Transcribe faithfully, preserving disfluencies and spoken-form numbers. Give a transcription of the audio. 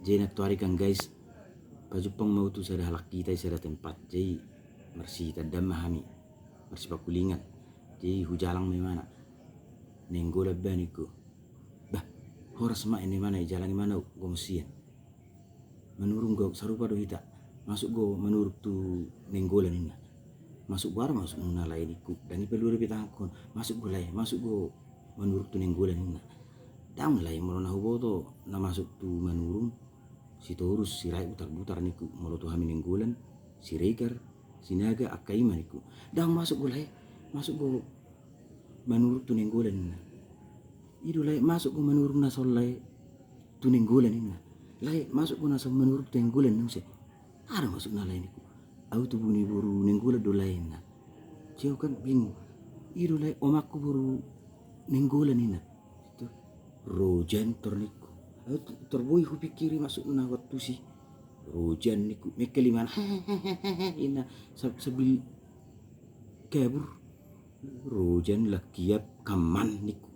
Jadi nantoari kan guys, pajumpang ma au tu sada halak hita di sada tempat. Jadi marsitandaan ma hami, marsipangkulingan. Jadi hujalang ma imana. Nainggolan bah ningku. Bah, horas ma, ninna imana, ijalang imana au, gomos sian. Manurung go, sarupa do hita. Masuk go manurung tu Nainggolan ninna. Masuk go, aha do masukna lae ningku. Ndang i palua dope tanganku on. Masuk go lae, masuk go manurung tu Nainggolan ninna. Ndang lae, molo na huboto na masuk tu manurung, Sitorus, Sirait, Butarbutar ningku. Molo tu hami Nainggolan, Siregar, Sinaga, angka i ma ningku. Ndang, masuk go lae, masuk go manurung tu Nainggolan ninna. I do lae, masuk go manurung na son lae tu Nainggolan ninna. Lae, masuk go na son manurung tu Nainggolan ninna muse. Aha do masukna lae ningku. Au tubu ni boru Nainggolan do lae ninna. Jadi au kan bingung. I do lae, omakku boru Nainggolan ninna. Itu. Rojan tor ningku. Au t-, tor boi hupikiri masukna au tusi. Rojan ningku. Mengkel imana. Hehehe ninna. Sab-, sambil kabur. Rojan, Lakiap, Kamman ningku.